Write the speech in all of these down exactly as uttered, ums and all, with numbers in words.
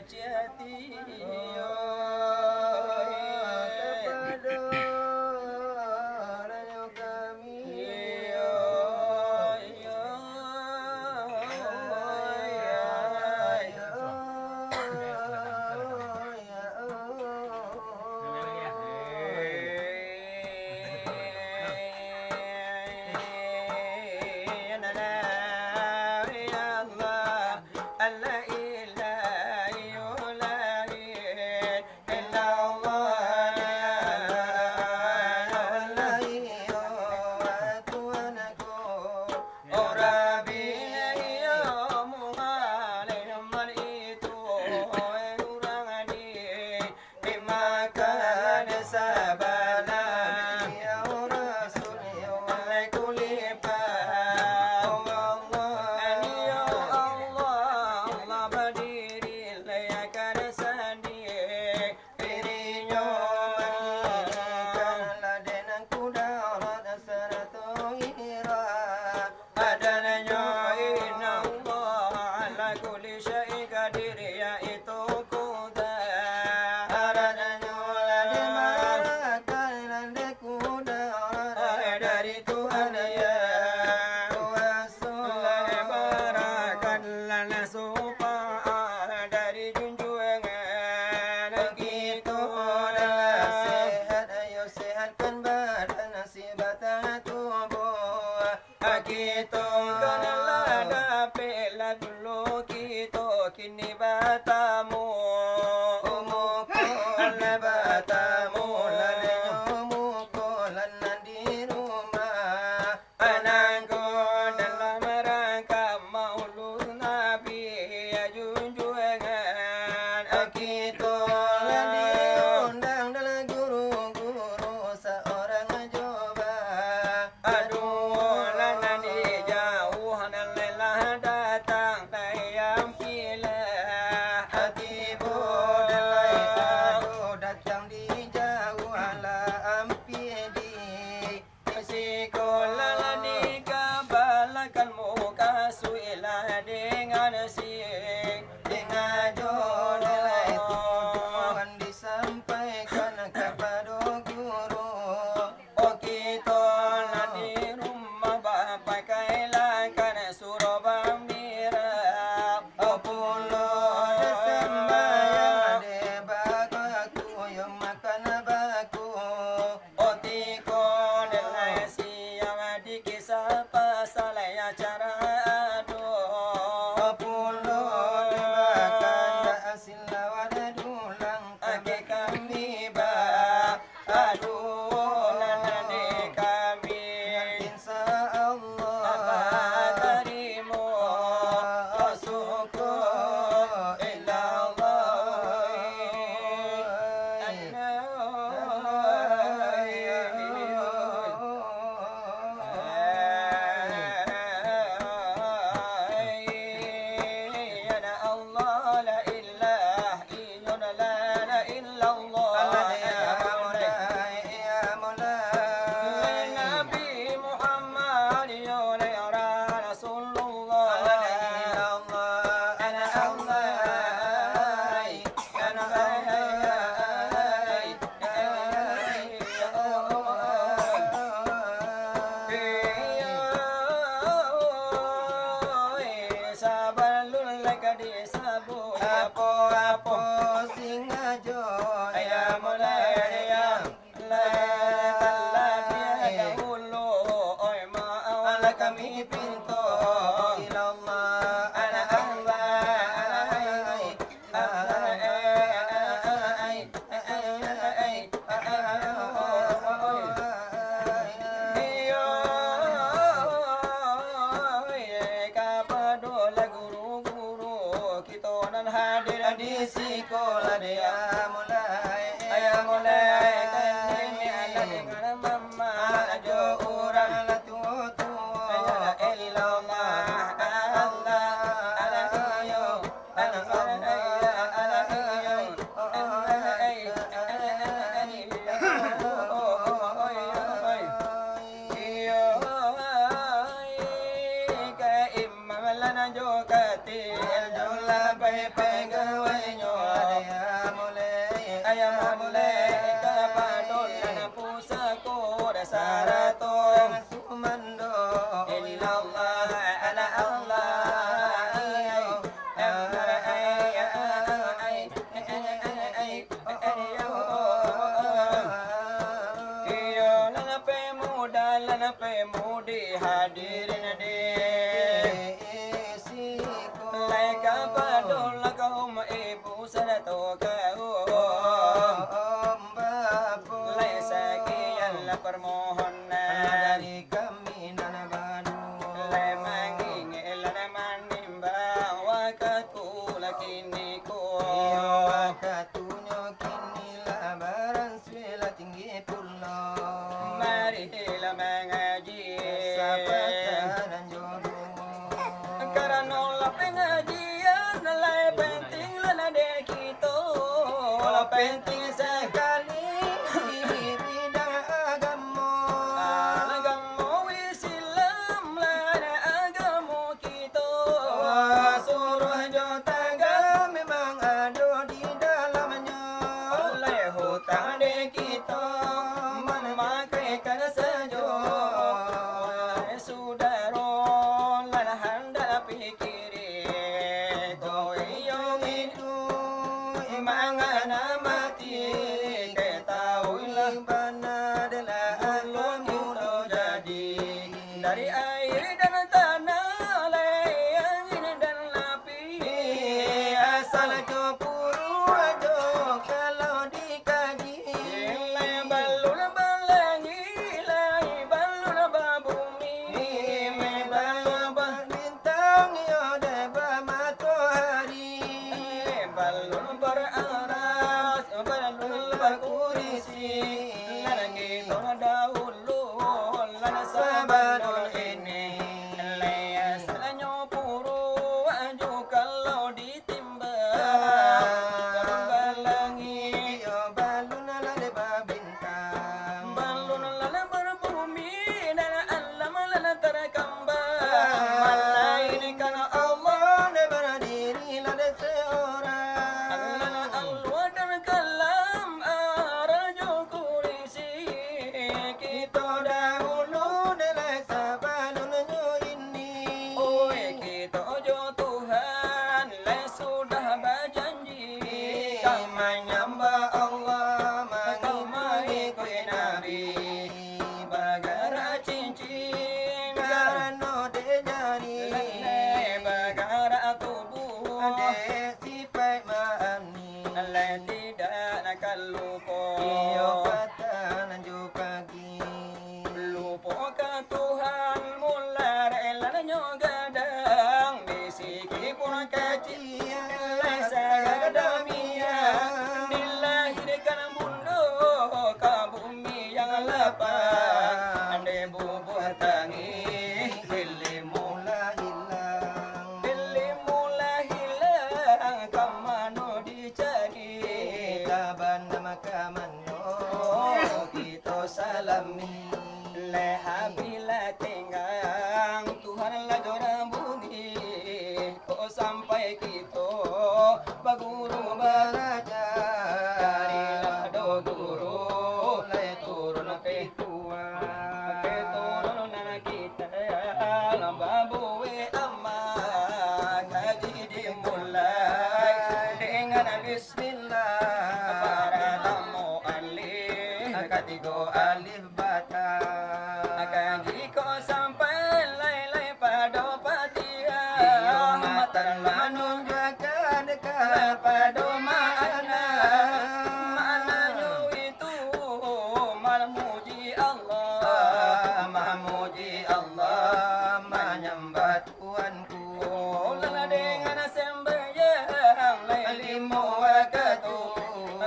Jati, yo, kapado rayo kami, yo, yo, yo, yo, yo. Dimakan sabalah, ya Rasul, ya Rasul. Ya Allah, Allah badiri lai akan sandi. Dirinyo maninggikan ladeh nan kudarat sarato irak. Adanyo innallaha ala kulli syai'in qadir, yaitu kudrat. Adanyo lah dimarakan nan dek kudrat dari Tuhan yang kuaso. Lah dimarakan lah nasupaat dari junjuangan kito. Dah sehat, ayo sehatkan badan, sibatang tubuh. Kito kan lah dapek lah dulu, kito kini batamu. Mukul batamu, ladeh mukulan nan di rumah. Anang ko dalam rangka maulud Nabi, ya junjuangan. Kito lah diundang dalam guru-guru saurang jo ba Aduh, lah nan di jauah, nan lelah datang, tayang pilah. Tibo dek lai, aduh, datang di jauah, lah ampia di siko, lah, lah dikabalakan mukasuik lah dengan sing, dengan jo dek lai tujuan disampaikan kapado guru. Oh, kito lah di rumah bapakai lakan surau bambira. Oh, pulo dek sambayang, dek baku, yo makan baku. Oh, tiko dek lai siang dikisah pasal acara ado. Oh, pulo dek makan dak asin lawan dulang, ake kami ba Aduh, nan di kami, insya Allah, tarimo syukur ilallah. Ya Allah, la ilaha illallah, la ilaha illallah. Nabi Muhammad, ya Rasulullah. La ilaha illallah, ana Allah, ana Allah. Sabalun lai ka disabuik, apo-apo singajo, ya mulai, ya mulai, talabiah dahulu, oi, maaf, alah kami pinto, ilallah, ana Allah, ana Allah. Iyo, kapado lah guru-guru kito nan hadir di siko lah, dek. Ya mulai, ya mulai, kini anak dengan mama, ajo urang lah tuo-tuo. La ilaha illallah, Allah, Allah, iyo. Paguru balajar, ilah do guru, lai turun pituah. Oke, turun nan kita babuek amal, kaji dimulai dengan bismillah. Paratamo alif, katigo alif batang. Kaji ko sampai lai-lai pado Fatihah. Iyo, matan manunjuakan kapado makna. Maknanyo itu mamuji Allah. Mamuji Allah, manyambah Tuanku. Lah dengan sembahyang lai limo wakatu.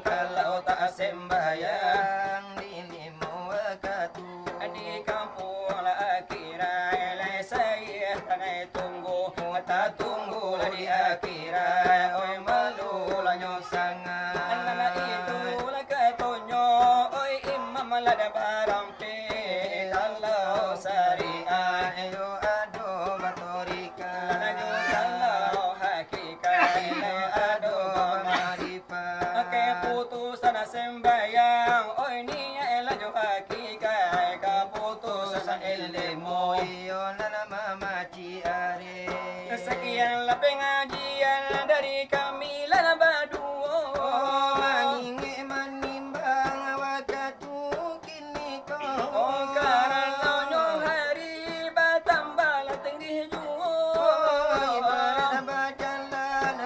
Kalau tak sembahyang di limo wakatu, di kampuang lah akhirat lai sayah tanai tunggu. Tatunggu di akhirat, oi, malu lah nyo sangaik. Alah itulah katonyo, oi, imam lah dah barampek. Kalau syariat iyo ado batorikah, kalau hakikat iyo ado bamarifat. Oke, putusan sembahyang, oi, niaik lah jo hakikat, kaputusan ilmu iyo nan mamaci arek. Sakianlah pangajian dari kami lah baduo. Oh, mangingek manimbang wakatu kini ko. Oh, karanonyo hari batambah lah tinggih juo. Oh, ibarat bajalan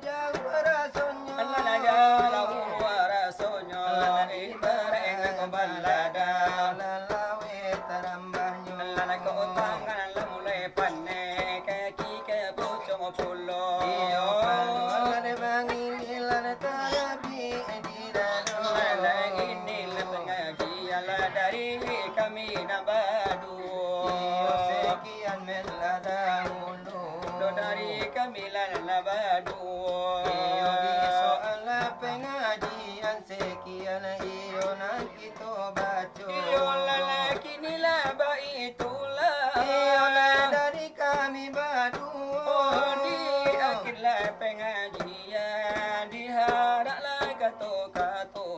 jauah rasonyo. Alah, jauah rasonyo, ibarat ko balada. Lalaweh tarambahnyo. Alah, ko tangan lah mulai panek, kaki ka pucung pulo. Iyo, panuah lah mangingek lah talabiah di dado. Alah, inilah pangajian lah dari kami nan baduo. Iyo, sakian melah dahulu. Do dari kami lah nan baduo. Iyo, di soal pangajian sakian iyo nan kito baco. Iyo lah, kini lah baitulah. Iyo lah dari kami baduo. Oh, di akhir lah pangajian, diharap lah kato-kato.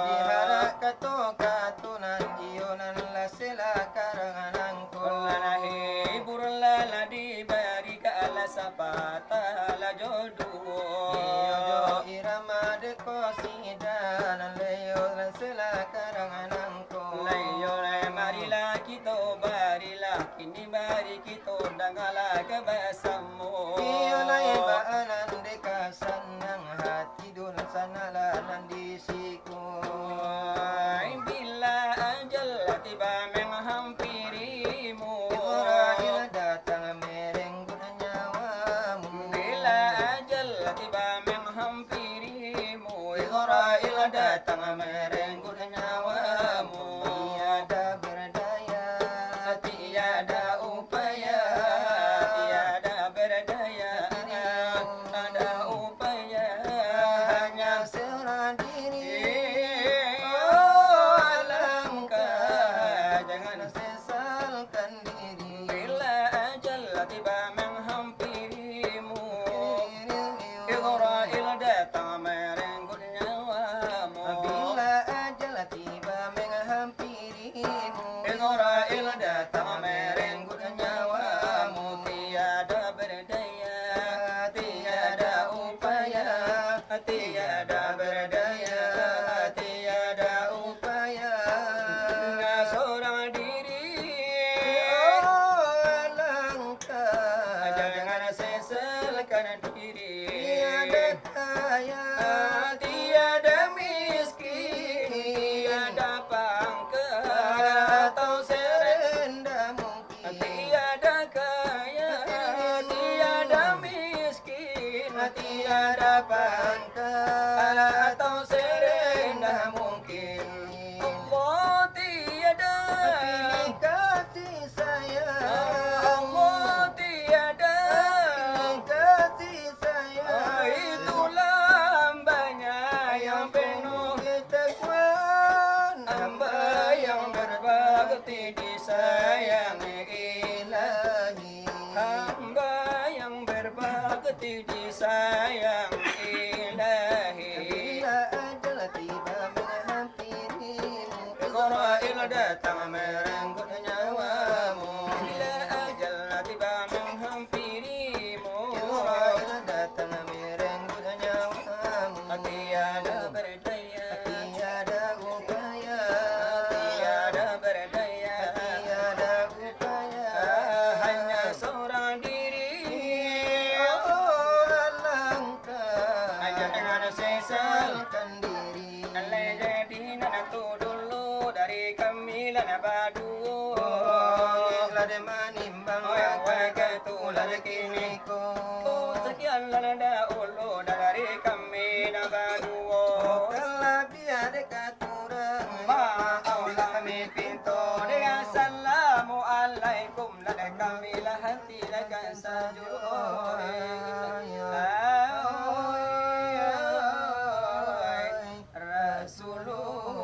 Diharap kato-kato nan iyo nan lah salah karang nangko. Lah hibur lah, lah dibari ka alah sapatah lah jo duo. Iyo jo irama dek qasidah nan layo nan salah karang nangko. Layo lai, marilah kito barilah, kini bari kito dangalah ka basamo. Iyo lai, baa nan dek ka sanang hati, dunsanak lah nan di siko. Bila ajal tiba manghampirimu, Israil datang merenggut nyawamu. Bila ajal tiba manghampirimu, Israil datang merenggut nyawamu. Tiada berdaya, tiada upaya, tiada Sidi sayang Ilahi. Bila ajal tiba menghampirimu, Israel datang merenggut nyawamu. Bila ajal tiba menghampirimu, Israel datang merenggut nyawamu. Tiada berdaya, tiada upaya, tiada berdaya, tiada upaya. Hanya seorang diri, oh, alangkah, hanya dengan sesalkan diri. Alai jadi nan tu dulu dari kami lah nan baduo. Oh, lah dia manimbang, oh, wakatu lah dia kini ko. Oh, sekianlah nan dahulu dari kami nan baduo. Oh, kalau biar dekat kurang, maaf lah kami pinto. Dengan assalamualaikum lah kami lah hentikan sajo. Rasulullah.